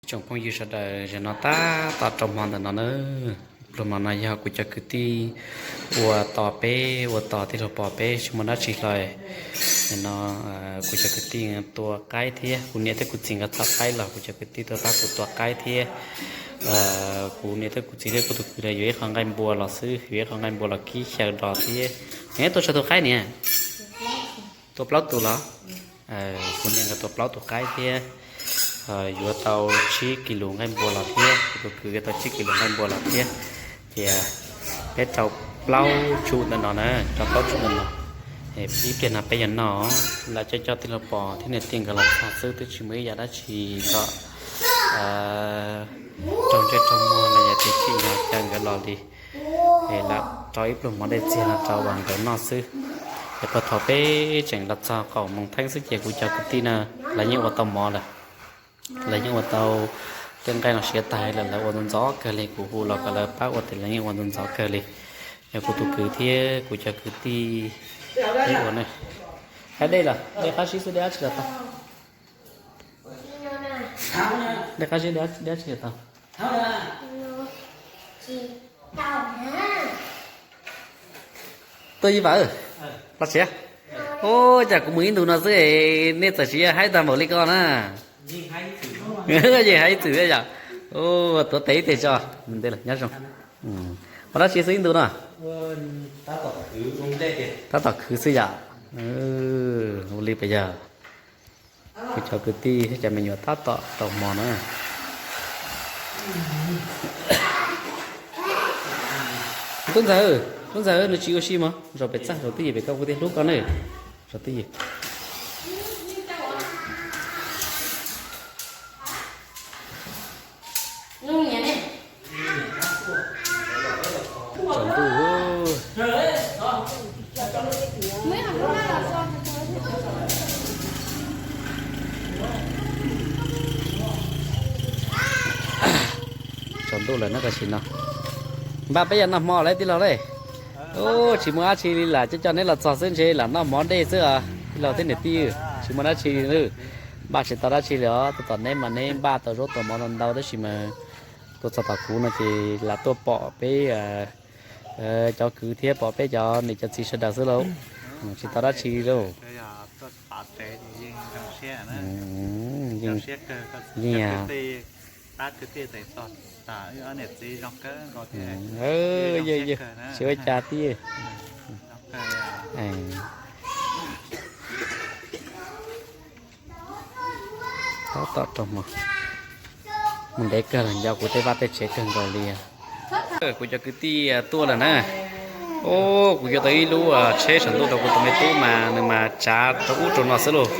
Tsoom phooj ywg sawv daws, zaum no tab tom rau hmo ntawm no na. Pluag hmo no yog kuv cov kwv tij ua tos peb, ua tos tij laug Pom peb tsis muaj dab tsi hlo. Zaum no kuv cov kwv tij tua qaib thiab kuv niam thiab kuv txiv nkawd txhom qaib los kuv cov kwv tij tuaj pab kuv tua qaib thiab. Kuv niam thiab kuv txiv thiab kuv tus kwv yuav ib qho nqaij npua los xwb, yuav ib qho nqaij npua los kib xyaw do thiab. Neb tua tsawg tus qaib niam? Tua plaub tus los? Kuv niam nkawd tua plaub tus qaib thiab, yuav tau tsib kis lus nqaij npua los thiab, kuv tus kwv yuav tau tsib kis lus nqaij npua los thiab. Ces peb rau plaub tsuj ntawm no na, rau plaub tsuj ntawm no. Ib pliag no peb yuav noj, lam coj coj tij laug Pom thiab niam tij nkawd los txog xwb, twb tsis muaj ib yam dab tsi kom raug ntsej raug muag los yog tias tsim nyog caw nkawd los li. Es lam rau ib pluag mov dej txiag no rau uas nkawd noj xwb. Es puag thaum peb tseem los txog kaum moos theeb xwb ces kuv cov kwv tij na, lawv yeej ua tau mov lawm. Lawv yeej ua tau tej nqaij no siav tag lawm, lawv ua ntxov ntxov kawg li, kuv hu los kom lawv pab ua tes lawv yeej ua ntxov ntxov kawg li. Yog kuv tus kwv thiab kuv cov kwv tij peb ua ne. Hais dej los dej qab zib xwb, dej dab tsi los tau? Dej qab zib, dej dab tsi los tau? Tuaj ib vam, los tsev. Ua cas kuv mus ib ntus no xwb es nej txawm tsis haib tag npaum li ko na. Yeej haib ib txwm thiab yom. Tuav tes ib teg tso. Nyob zoo. Ua dab tsi xwb ib ntus no? Tab tom khwv xwb yom. Ua li pas yog kuv cov kwv tij thiab cov me nyuam tab tom rau hmo na. Tub ntxawg, tub ntxawg, nws tsis ua si mog, zaum pem txaj zaum twj ywm pem koj kuv thiaj hlub koj na. Zaum twj ywm. Tsaus ntuj. Tsaus ntuj lawm na, tam sim no npaj peb yuav noj hmo lawm tij laug lauj. Ub, tsis muaj dab tsi li, lam coj coj neb los txog xwb ntshe lam noj mov dej xwb os tij laug thiab niam tij. Tsis muaj dab tsi li, npaj tsis tau dab tsi li os. Tuaj tom neb mas neb npaj tau zaub tau mov ntau ntau tab sis mas tuaj txog tom kuv no ces lam tuaj pom peb cov kwv thiab pom peb cov niam cov txiv sawv daws xwb lauj. Tsis tau dab tsi li lauj. Yeej, yeej, tsis ua cas tij. Tab tom rau hmo, mus ntev kawg los nco kuv tej vaj tej tsev kawg nkaus li. Kuv cov kwv tij tuaj lawm na. Ub, kuv yuav tau ib lub tsheb saum ntuj rau kuv tus me tub mas nws mas tsav rau ub rau no xwb lauj.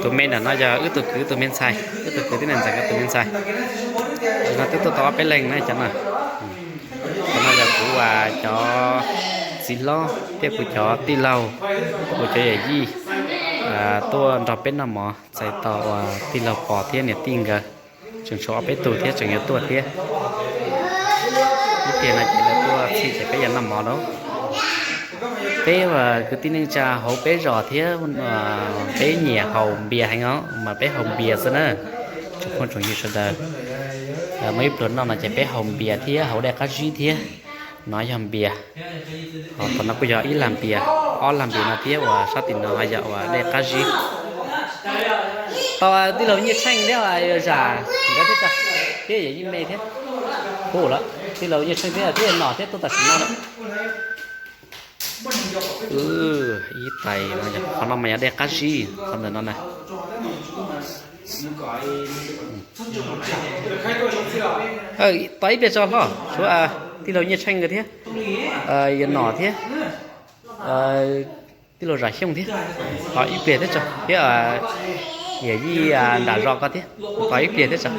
Tus me nram no yog wb tug kwv tus me ntxhais, wb tug kwv tij neej tsa tus me ntxhais. Tus no twb tuaj tau ob peb leeg na cov no. Cov no yog kuv uas cov txiv hlob thiab kuv cov tij laug, kuv cov yawm yij tuaj nrog peb noj mov txais tos uas tij laug Pov thiab niam tij nkawd. Tseem tshuav ob peb tug thiab tseem yuav tuaj thiab. Ib pliag no ces lawv tuaj txhij ces peb yuav noj mov lauj. Peb uas kwv tij neej tsa hauv peb zos thiab peb nyiam haus npias heev os, mas peb haus npias xwb na. Tsoom phooj tsoom ywg sawv daws, muaj ib pluag noj no ces peb haus npias thiab haus dej qab zib thiab. No yog npias. Ho tom no kuj yog ib lag npias, ob lag npias no thiab uas sab tim no yog uas dej qab zib. Tau tij laug Nyiaj Tsheej thiab Zam nkawd thiab tso, thiab yawm yij me thiab. Kuj lawm, tij laug Nyiaj Tsheej thiab thiab Nom thiab tuaj tam sim no lawm. Ib tais no, qhov no mas yog dej qab zib, qhov ntawm no na. Tos ib pliag tso hlob, tshuav tij laug Nyiaj Tsheej nkawd thiab, yawm Nom thiab, tij laug Zam Xyooj thiab. Tos ib pliag thiab tso, thiab yawm yij nram zos ko thiab. Tos ib pliag thiab tso.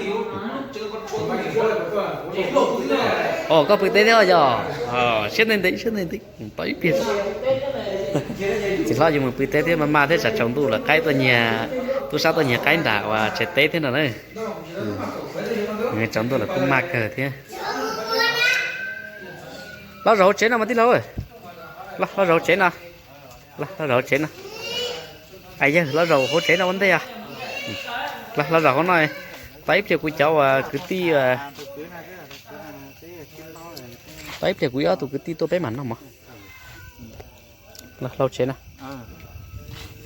Os, koj pw teb thiab yog? Siab ntev ntev, siab ntev ntev, tos ib pliag tso. Txiv hlob yuav mus pw teb thiab, maj maj thiab, tsam tsaus ntuj lawm qaib tuaj nyiag, tub sab tuaj nyiag qaib nram uas tsev teb thiab no na. Tsaus ntuj lawm kuj maj kawg thiab. Los zaum hauv tsev no mas tij laug. Los, los zaum hauv tsev no. Los, los zaum hauv tsev no. Yawg, los zaum hauv tsev no ua ntej os. Los, los zaum hauv no. Tos ib pliag kuv cov uas kwv tij, tos ib pliag kuv ib ob tug kwv tij tuaj peb mam noj mov. Los hlau tsev no.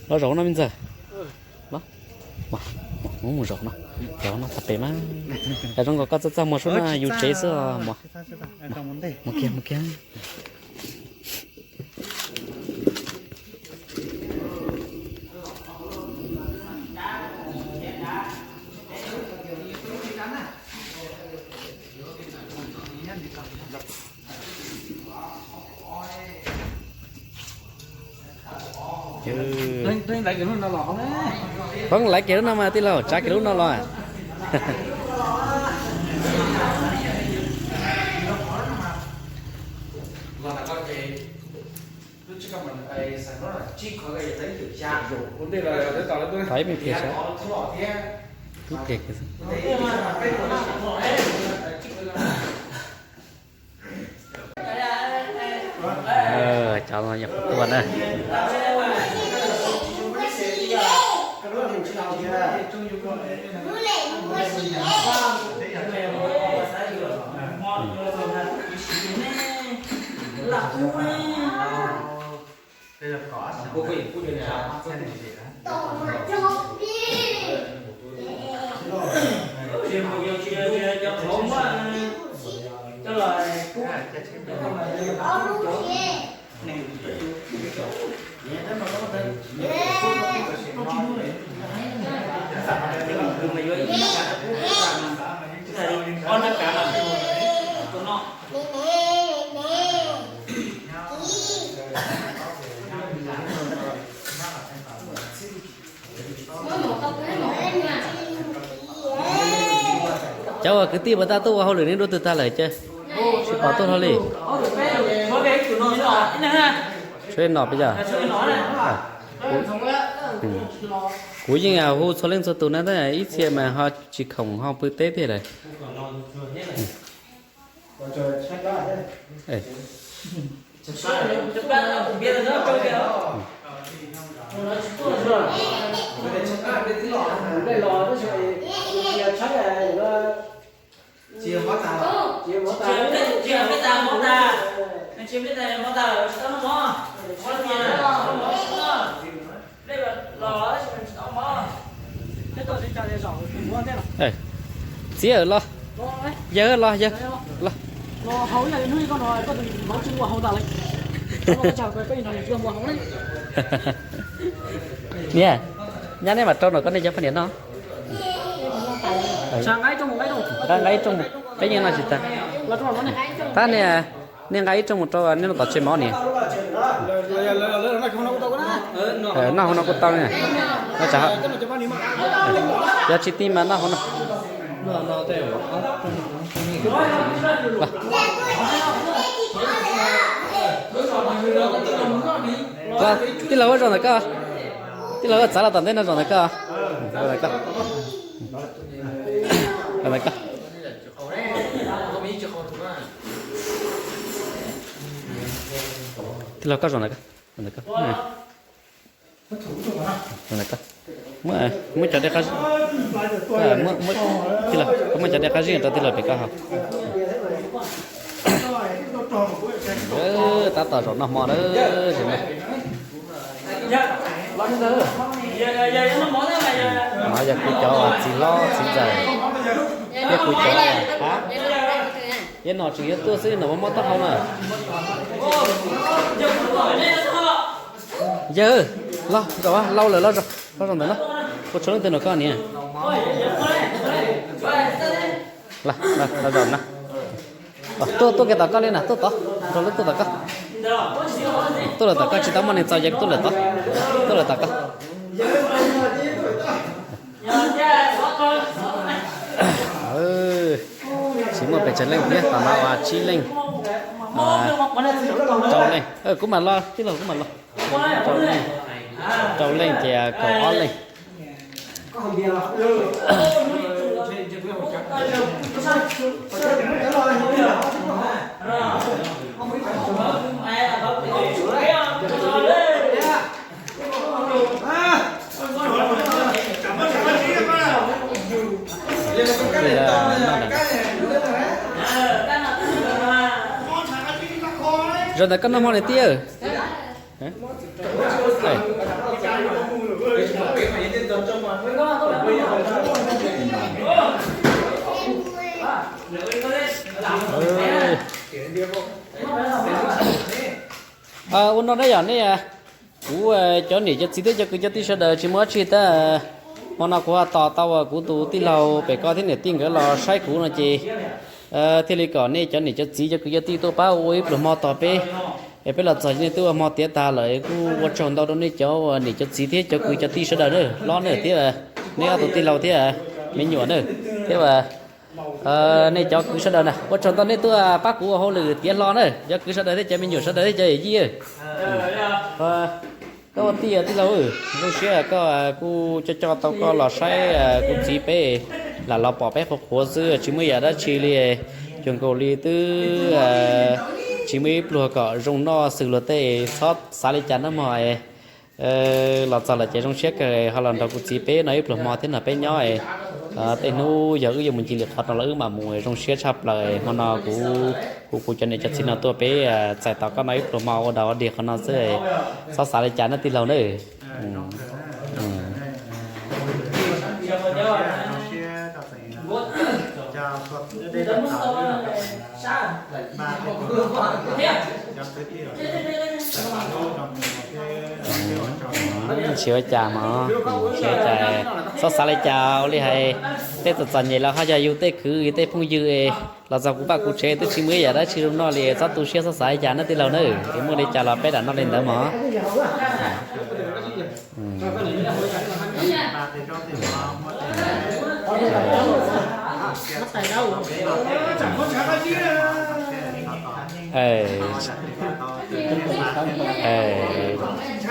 Los zaum no me ntxawg. Los, mus mus zaum no. Zaum no tag pem mas. Zoo nkaus koj txaj txaj muag sub no yus tsev xwb os mos. Mus kiag mus kiag. Pheej laiv kiag lub no mas tij laug, tsav kiag lub no los. Thov ib me pliag saib. Ib pliag kiag xwb. Cov no yog qhov tuaj na. Cov uas kwv tij puas tau tuaj ua hauj lwm nej dua twg tag lawm ces tsis pom tuaj hlo li. Tshuav ib nom pes yog? Kuv yeej hu txhua leej txhua tus na, tab ib txhia mas ho tsis khoom ho pw teb tiag lawm. Txiv los, yawg los, yawg los. Niam, nyab nej mam rau nram koj nej cov poj niam noj. Nqa ib rooj, peb yeej noj tsis tag. Tab niam, nej nqa ib rooj mus rau nej noj tom tsev mov niam. Noj hauv no kuj tau. Yog tsis tij mas noj hauv no. Tij laug ua zaum ntawm koj. Tij laug ua txav los tom ntej no zaum ntawm koj. Tij laug koj zaum ntawm koj. Muab cov dej qab zib, tij laug, koj muab cov dej qab zib rau tij laug pem koj haus. Tab tom zaum noj hmo lawm. No yog kuv cov txiv hlob txiv ntxawm thiab kuv cov, a, yog nom tseem yuav tuaj xwb, nom muaj mob taub hau na. Yawg, los zaum, lau lawm, los zaum ntawm no. Ua tshua leej twg nram koj niam. Los zaum no. Tuaj, tuaj kiag tom koj li na, tuaj tod, rau lub tuaj tom koj. Tuaj lawm tom koj, tsis tau muaj neeg txaus, yawg tuaj lawm tod. Tuaj lawm tom koj. Tsis muaj pes tsawg leej thiab, tom no ua tsib leej, rau leej. Kuv mam los, tij laug, kuv mam los. Rau leej, rau leej ces kaum ob leej. Tij laug noj ntawm no. Zaum ntawm koj noj hmo li tij. Ua no na yom nej, kuv cov niam cov txiv thiab cov kwv cov tij sawv daws tsis muaj dab tsi tab, hmo no kuv ho tos tau kuv tus tij laug pem ko thiab niam tij nkawd los saib kuv no ces thiaj li kom nej cov niam cov txiv cov kwv cov tij tuaj pab ua ib pluag hmo tos peb. Es peb los txog nej twb ua hmo tiav tag lawm, kuj ua tsaug ntau rau nej cov niam cov txiv thiab cov kwv cov tij sawv daws na, hlob na thiab nej ob tug tij laug thiab me nyuam na, thiab nej cov kwv sawv daws na, ua tsaug ntau nej tuaj pab kuv ua hauj lwm tiav hlo na, cov kwv sawv daws thiab cov me nyuam sawv daws thiab cov yawm yij. Koj ua tij, tij laug, zoo siab koj kuj coj coj tau koj los saib kuv txiv peb, lam los pom peb qhuav qhuav xwb tsis muaj yam dab tsi li, cuag nkaus li twb tsis muaj ib pluag kom zoo noj xws luag tej, txhob xav li cas nawb mog. Los txog lawm ces zoo siab kawg ho los nrog kuv txiv peb noj ib pluag hmo thiab nrog peb nyob. Tej hnub yog wb yuav mus ncig lwm qhov no los wb mam mus, zoo siab tshaj plaws hmo no kuv, kuv, kuv cov niam cov txiv no tuaj peb txais tos koj noj ib pluag hmo ua dog ua dig qhov no xwb, txhob xav li cas nawb tij laug nawb. Tsis ua cas mog, tsis ua cas, txhob xav li cas ua li hais, tej txom txom nyem los ho yog yus tej kwv yus tej phooj ywg los txog kuv vaj kuv tsev twb tsis muaj ib yam dab tsi zoo noj li, txhob tu siab txhob xav li cas nawb tij laug nawb, es muaj li cas los peb lam noj li ntawd mog.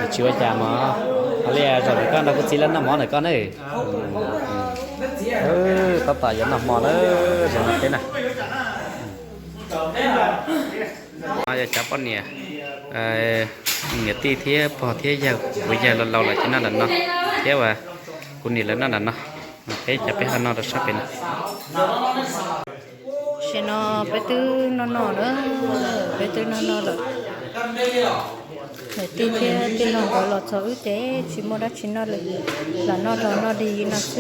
Tsis ua cas mog, li zaum ntawm koj nrog kuv txiv lawv noj mov ntawm koj na. Tab tom yuav noj hmo na, zaum no peb na. No yog cov poj niam, niam tij thiab pog thiab yawg, kuv yawg laus laus lawm ces noj nram no, thiab uas kuv niam lawv noj nram no, peb cov peb ho noj rau sab pem no. Tam sim no peb twb noj noj na, peb twb noj noj lawm. Niam tij thiab tij laug nkawd los txog wb ces tsis muaj dab tsi noj li, lam noj dog noj dig no xwb.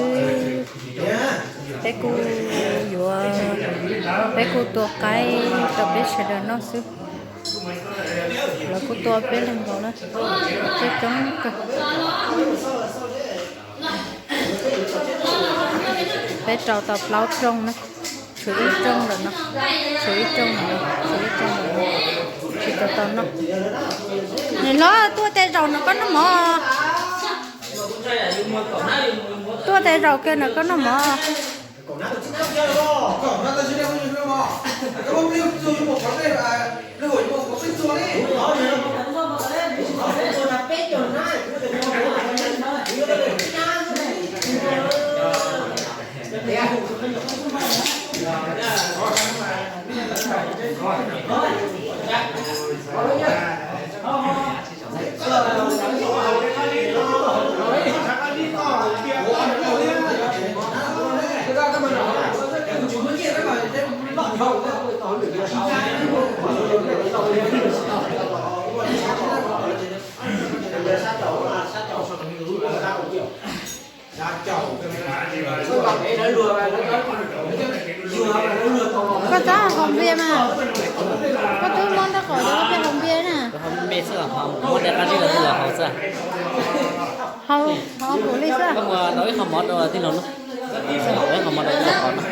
Peb kuj yuav, peb kuj tua qaib rau peb sawv daws noj xwb. Lawv kuj tua peb leeg nkaus na, coob coob kawg. Peb rau tau plaub rooj na, tshuav ib rooj lawm no, tshuav ib rooj lawm no, tshuav ib rooj lawm no, tsis tau tau noj. Niam hlob, tuaj tej zaum no koj noj mov, tuaj tej zaum kiag no koj noj mov. Koj txhob haus npias mas, koj twb mob nraub qaum ces koj pheej haus npias na. Muab tej qab zib los twb los haus xwb. Haus, haus kuv li xwb. Koj mus rau ib qho mov rau tij laug no. Rau ib qho mov rau tij laug no.